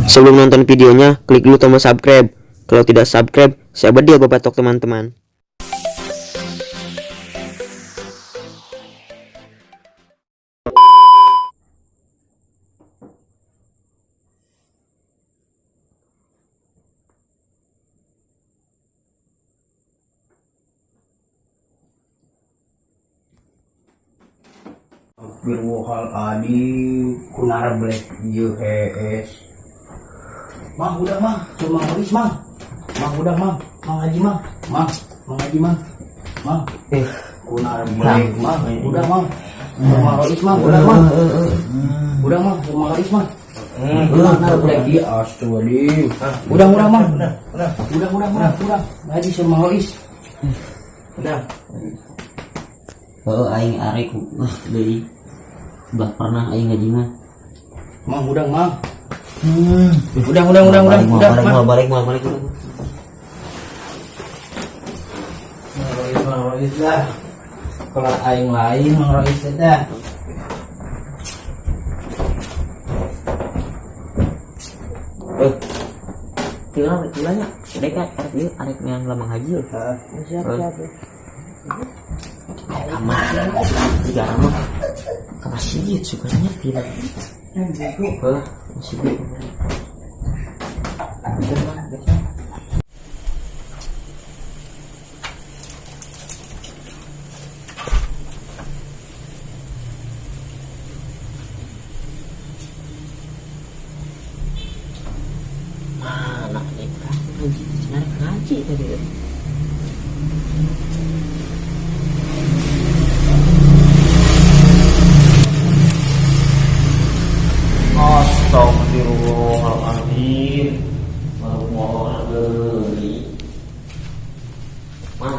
Sebelum nonton videonya, klik dulu tombol subscribe. Kalau tidak subscribe, saya bedil babatok teman-teman. Astagfirullahaladzim, kunar black ieu hees. Mang, udah, Mang, cuma Mang Mang. Mang, udah, Mang, Mang Haji, Mang, Mang, Mang Haji, Mang, Mang. Eh, Kunar black, Mang, udah, Mang. Mang Rois, Mang, udah, Mang. Udah, Mang, Mang Rois, Mang. Kunar black ieu, astagfirullahaladzim. Udah, udah, Mang. Udah, udah, udah, udah, udah. Haji sama Mang Rois. Udah. Oh, aing arek wah deui. Udah pernah aing ngaji mah. Mang, udah, Mang. Udah, udah, udah, udah, udah, balik, Mang. mau balik, mau balik. Mang Rois, Mang Rois lah. Kalau aing lain Mang Rois dah. Eh. Tinggal tinggalnya. Dek arek ieu arek yang lamang haji. Siap, siap. Kamar. Jika mah ke masjid sukanya tidak. Heuh, masjid. Udah, Mang, biasa. Mana nih kan ngaji, cenah ngaji tadi. Astagfirullahaladzim. Baru mau beli. Mang,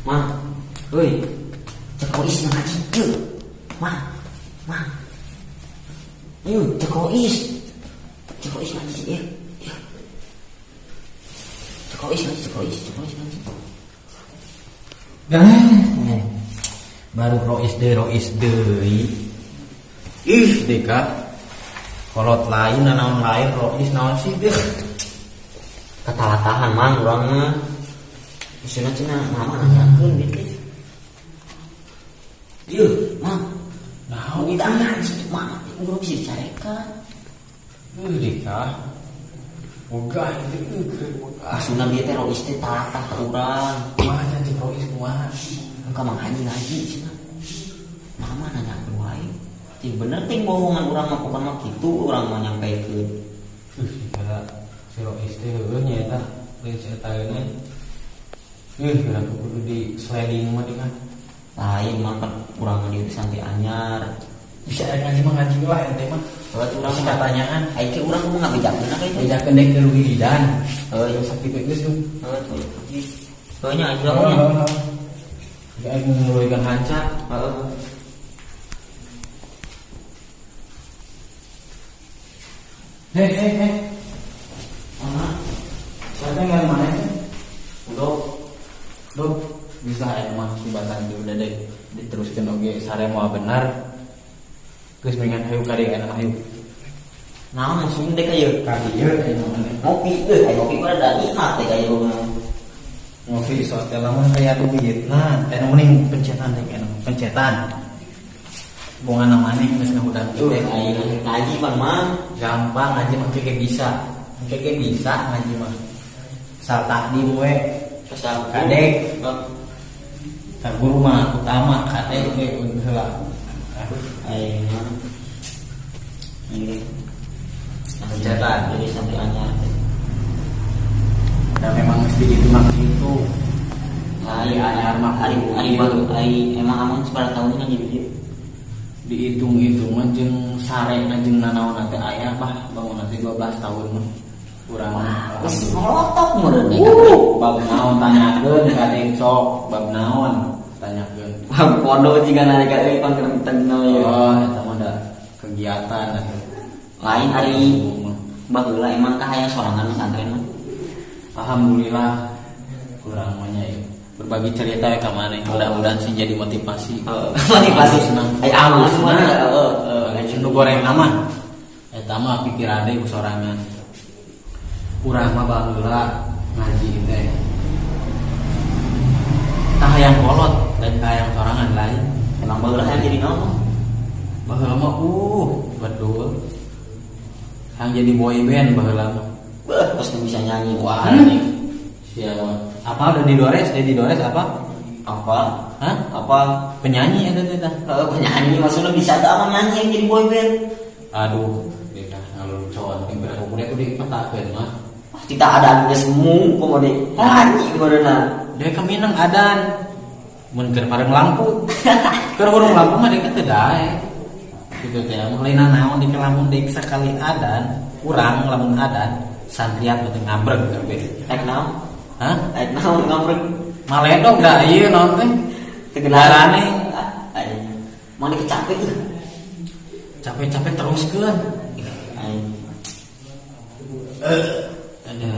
mang, hei, cek ois ngaji tuh. Mang, mang, yuk cek ois ngaji ya, yuk. Cek ois ngaji, cek ois, cek ois ngaji. Nah, baru Rois deui, Rois deui. Ih, deka. Kolot lain, naon lain, Rois naon sih deh. Katalatahan mang, urang mah. Isina cenah mama nanyakeun gitu. Yeuh, mang. Naon Udah ngaji tuh mama, urang bisa dicarekan. Deka. Ogah itu eueuh, ogah. Maksudna bieu teh Rois teh talatah ka urang. Kumaha can cek Rois kumaha? Engka Mang Haji ngaji cenah. Mama nanyakeun wae. Ting bener ting bohongan urang mah pokona mah kitu urang mah nyampaikeun. Deka si Rois teh heueuh nya eta, lain si eta euna. Kira kudu di sliding mah deka. Lain mah kan urang mah dieu sampai anyar. Bisa aya ngaji mah ngaji lah ente mah. Heuh urang Masih mah katanyaan. Ai ke urang mah ngabejakeun ka itu. Bejakeun deuk ke wiridan. Heuh, Yang sakit geus tuh. heuh tuh. Heuh nya aing urang nya. Ya aing nguluykeun hanca. Heuh. Hei, hei, hei. Mana? Saya nggak mana itu? Udah. Duh, bisa aing mah tibatan itu udah deh diteruskan oge sare moal benar. Geus mendingan hayu ka dieu mah hayu. Naon maksudna dek ieu? Ka dieu aing mah maneh. Ngopi euy, aya ngopi mah da nikmat dek ieu mah. Ngopi sote lamun aya duitna, aya mending pencetan dek aya pencetan. Bongan maneh geus ngahudang Tuh, teh. aing ngaji pan mang. Gampang ngaji mah keke bisa. Keke bisa ngaji mah. Sal takdim we. Kesal Kadek. Heuh. Ka guru mah utama kadek ge heula. Aing mah. Ini. Pencetan. Jadi sampai anyar. Dan memang mesti gitu mah gitu. Ari anyar mah ari ari baru ari emang amang sabaraha tahun ngaji di dieu? Dihitung-hitung mah jeung sare na jeung nanaon teh aya bah bangun nanti 12 tahun mah. Kurang. Wah, geus ngolotok meureun dek. Bab naon tanyakeun kadeng sok, bab naon tanyakeun. Bab kodo jiga nari ka euy pangkerentengna ieu. Oh, eta mah da kegiatan atuh. Lain ari baheula emang ka hayang sorangan pesantren mah. Alhamdulillah kurang mah nya ieu. Berbagi cerita ya ka maneh, mudah-mudahan sih jadi motivasi. Motivasi. Senang. Ai alus mah Nah, heeh. nu goreng nama. Eta mah pikiran deui ku sorangan. Urang mah baheula ngaji teh. Kahayang kolot lain kahayang sorangan lain. Emang baheula hayang jadi naon? Baheula mah bedul. Hayang jadi boy band baheula mah. Beuh, terus bisa nyanyi. Wah, siapa? Apa udah di Dores? Di Dores apa? Apa? Hah? Apa? Penyanyi eta teh tah. Penyanyi maksudnya bisa teu apa nyanyi yang jadi boy band? Aduh, dia tah ngalucon yang berapa kudu aku dipetakeun mah. Wah, tidak ada geus semu komo de nyanyi meureunna. Dia keminang adan. Mun keur pareng lampu. Keur hurung lampu mah dia teu daek. Kitu teh mah lain naon di lamun deuk sakali adan, urang lamun adan santriat mah teu ngabreg kabeh. Rek naon? Hah? Rek naon ngabreg? Maledog da ieu naon teh? Teu geunah. Darane. Ah, aing. Mana capek euy. Capek-capek teruskeun. Aing. Ada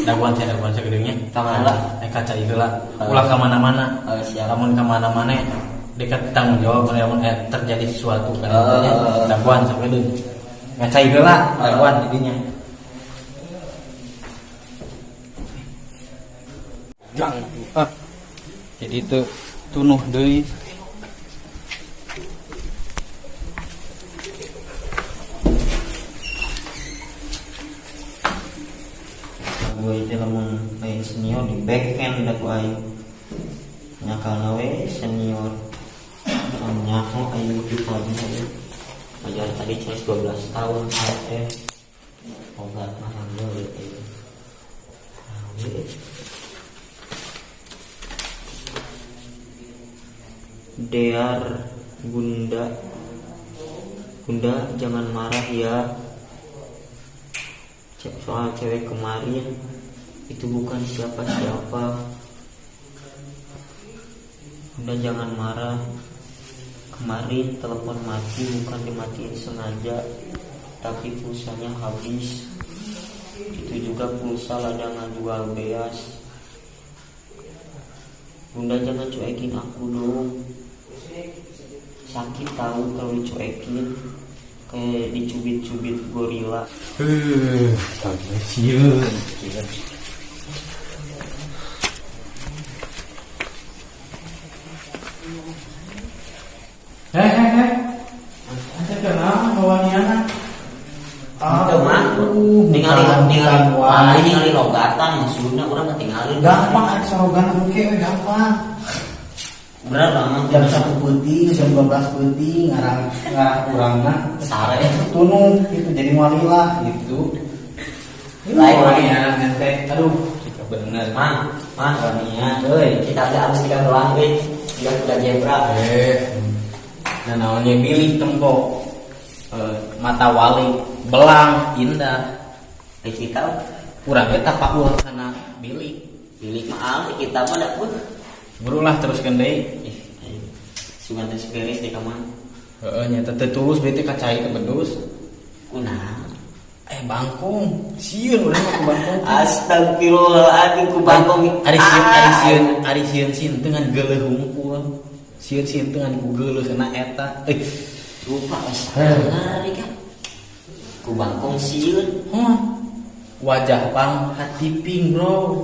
daguan teh daguan sagedengnya. Ka mana lah? Kaca ieu lah. Ulah ka mana-mana. Oh, siap. Lamun ka mana-mana dekat tanggung jawab lamun terjadi sesuatu kan nya. Daguan sagedeng. Ngaca ieu lah daguan didinya. Jang. Ah. Jadi itu tunuh deui. Gue itu lamun lain senior di backhand da ku aing. Nyakalna we senior. Nyaho aing di pagi aing. Ajar tadi CS 12 tahun AF. Obat mahal deui aing. Nah, we. Dear Bunda, Bunda jangan marah ya. Soal cewek kemarin itu bukan siapa-siapa. Bunda jangan marah. Kemarin telepon mati bukan dimatiin sengaja, tapi pulsanya habis. Itu juga pulsa ladangan jual beas. Bunda jangan cuekin aku dong. Sakit tahu kalau dicuekin, kayak dicubit-cubit gorila. Sieun. Hei, hei, hei. Ente kenal kawaniana? Itu mah ningali ningali wae ningali logatan maksudna urang mah tingali. Gampang ari sorogan engke we gampang. Bener banget. Jam 1 peuting, jam 12 peuting ngarang ngarang urangna sare tunung gitu jadi walila gitu. Lain waniana ente. Aduh, kita bener. Mang, mang wanian euy. Kita teh harus tiga gelang euy. Tiga kuda zebra. Nah, naonnya bilih tempo mata wali belang indah. Kita kurang eta paul kana bilih. Bilih mah alih kita mah da pun. Burulah teruskeun deui. Sugan teh beres di kamar. Heeh nya teh tulus bete ka cai ke bedus. Kunaon? Bangkong. Sieun urang mah ku bangkong. Astagfirullahaladzim ku bangkong. Ari sieun, ari sieun, ari sieun sieun teh ngan geuleuh hungkul. Sieun sieun teh ngan ku geuleuh kana eta. Lupa astagfirullah kan. Ku bangkong sieun. Hah. Wajah pang hati pink, bro.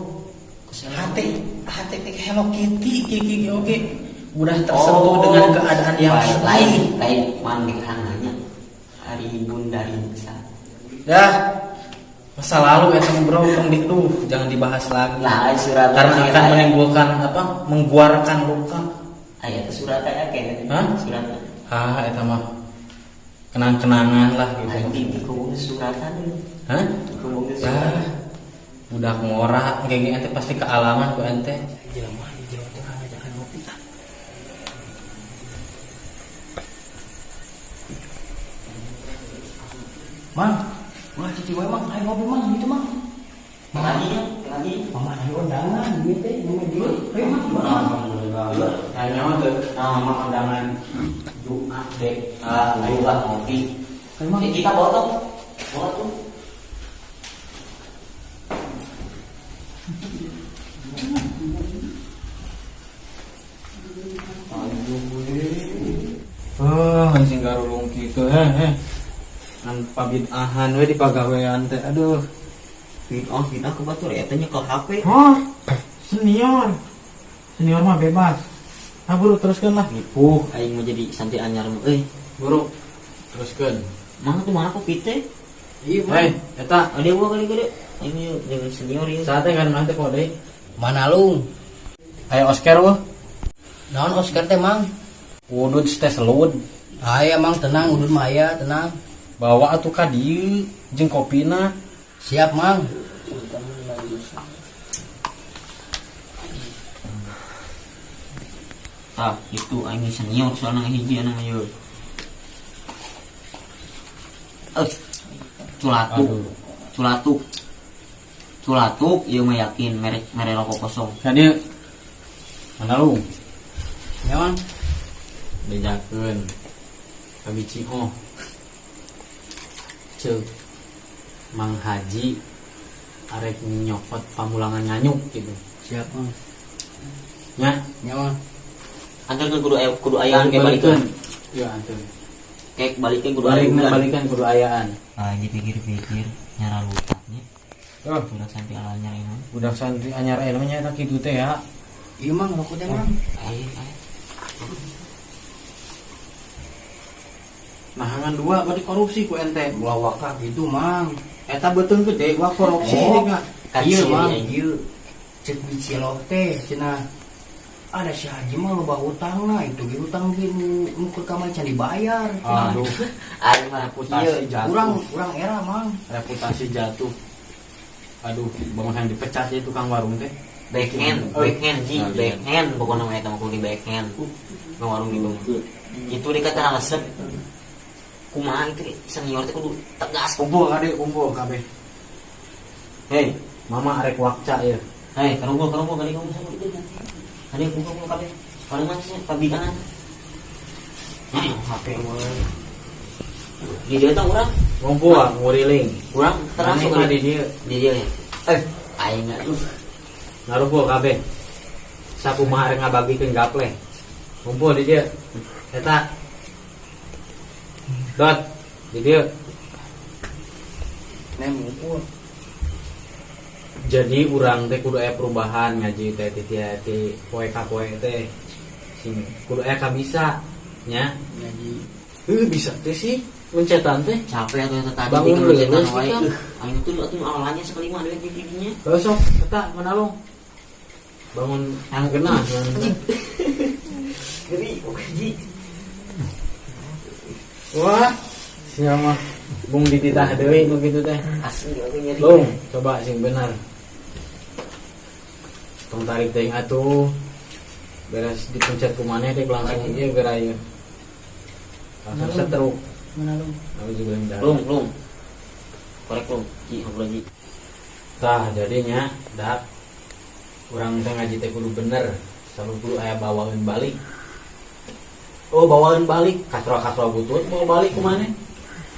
Hati hati teh Hello Kitty ki oke. Udah tersentuh dengan keadaan yang lain, sedih. Lain lain mandikan nanya. Hari Bunda Rinsa. Dah. Masa lalu ya bro, tong di duh, jangan dibahas lagi. Lah, surat karena akan menimbulkan apa? Mengguarkan luka. Aya teh surat aya kayaknya. Hah? Surat. Ah, eta mah kenang-kenangan lah gitu. Aing di kubung suratan. Hah? Kubung suratan. Ah, budak ngora, kayak ente pasti kealaman ku ente. Jelema di jero teh ngajakan ngopi ah. Mang, ulah cici wae mang, ayo ngopi mang gitu mang. Lagi ya, lagi. Mama ayo undangan ieu teh nu dieu. Ayo mang, Alhamdulillah. Kayaknya mah tuh, nah, mah undangan Jumat deh. Ah, ayo lah ngopi. Ayo mang. Kita bawa tuh. Bawa tuh. Aduh, oh, anjing garulung kitu heh. Ngan pabidahan we di pagawean teh. Aduh. Bid'ah bid'ah ke batur eta nyekel HP. Hah? Senior. Senior mah bebas. Ah, buru teruskeun lah. Nipuh aing mah jadi santri anyar mah euy. Buru. Teruskeun. Mang tuh mana kopi teh? Iya, Mang. Hei, eta Ada gua kali gede. Aing yuk dengan senior ya. saatnya kan nanti kode. Mana lu? Ayo Oscar wah. Naon Oscar teh, Mang? Udud teh selud. Aya, Mang, tenang, udud mah aya, tenang. Bawa atuh ka dieu jeung kopina. Siap, Mang. Tah, itu aing senior soalnya hiji anak ieu. Eh, culatuk. Aduh. Culatuk. Culatuk ieu mah yakin merek merek rokok kosong. Ka dieu. Mana lu? Ya, Mang. Bejakeun. Ka bici oh. Ceuk. Mang Haji arek nyokot pamulangan nganyuk gitu. Siap, Mang. Nya, Ya, Mang. Antarkeun kudu aya kudu ayaan kayak balikeun. Ya, antar. Kayak balikeun kudu aya. Balikna balikan kudu ayaan. Ah, dipikir-pikir nyara lutatnya. Oh, Budak santri ala anyar ini. budak santri anyar ilmunya eta kitu teh ya. Iya, Mang, rokok teh, Mang. Ayo, ayo. Nahangan dua berarti korupsi ku ente. Ulah waka gitu, Mang. Eta beuteung gede gua korupsi Oh. oh. Iya, Kacil, Mang, aing. iya. Cek biji loh teh, cenah. Ada si Haji mah loba hutang lah, itu ge hutang ge nu keur kamari can dibayar. Aduh, Aing mah reputasi ieu. jatuh. Kurang kurang era, Mang. Reputasi jatuh. Aduh, bangun yang dipecat ya tukang warung teh. Backhand, Oh. backhand ji, Nah, iya. backhand pokoknya mah eta mah kudu di backhand. Nu warung dibangun. Itu dikata resep. Kumaha itu senior teh kudu tegas. Kumpul kade, kumpul kabeh. Hei, mama arek wakca ya. Hei, karumpul karumpul kali kamu sama itu. Ada kumpul kumpul kabeh. Paling mana sih pabikan. HP mah. Di dia tah urang, Ngumpul nguriling. urang termasuk Maneh mah di dieu. Di dia ya. Aing atuh. Ngarumpul kabeh. Sakumaha arek ngabagikeun gapleh. Kumpul di dieu. Eta. Dot di dieu. Nem ngumpul. Jadi urang teh kudu aya perubahan ngaji teh ti ti poe ka poe teh. Sing kudu aya kabisa nya. Ngaji. Bisa teh sih mencetan teh. Capek atuh eta tadi Bangun bikin mencetan leuleus wae. kita. Aing tuh atuh awalnya sekali mah ada di dinya. Besok eta mana lu? Bangun yang kena. Ngeri, oke ji. Wah, siapa bung dititah deui nu kitu teh. Asli oke nyeri. Lung, coba sing benar. Tong tarik teuing atuh. Beres dipencet ku maneh dek langsung ieu geura ieu. Langsung setruk. Mana lu? Aku juga yang Lung, lung. Korek lung, ji, hampura ji. Tah jadinya dak urang teh ngaji teh kudu bener, selalu kudu aya bawaeun balik. Oh, bawaeun balik, kasro-kasro butut mau balik ku maneh.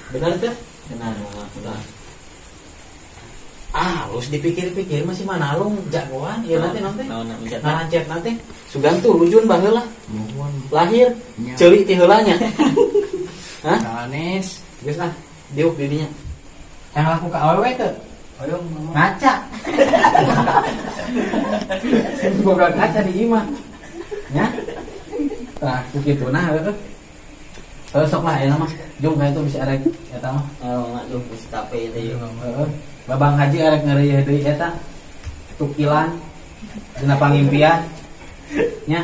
Bener teh? Benar, mama. Udah. Ah, harus dipikir-pikir masih mana lung jagoan ieu nanti nanti. Naon mencet. Ngarancet nanti sugan tuh rujun baheula Mohon. lahir Nya. ceuli ti heula nya. Hah? Sanes. Geus ah, diuk di dinya. Yang laku ka awewe teu? Ayo, Mama. Ngaca. Boga kaca di imah. Nya. Tah, ku kitu nah heueuh. Heuh sok lah ayeuna mah. Jung ka itu bisa arek eta mah. Oh, mama tuh geus capek itu Iya, Heeh. Babang Haji arek ngeureuy deui eta. Tukilan dina pangimpian. Nya.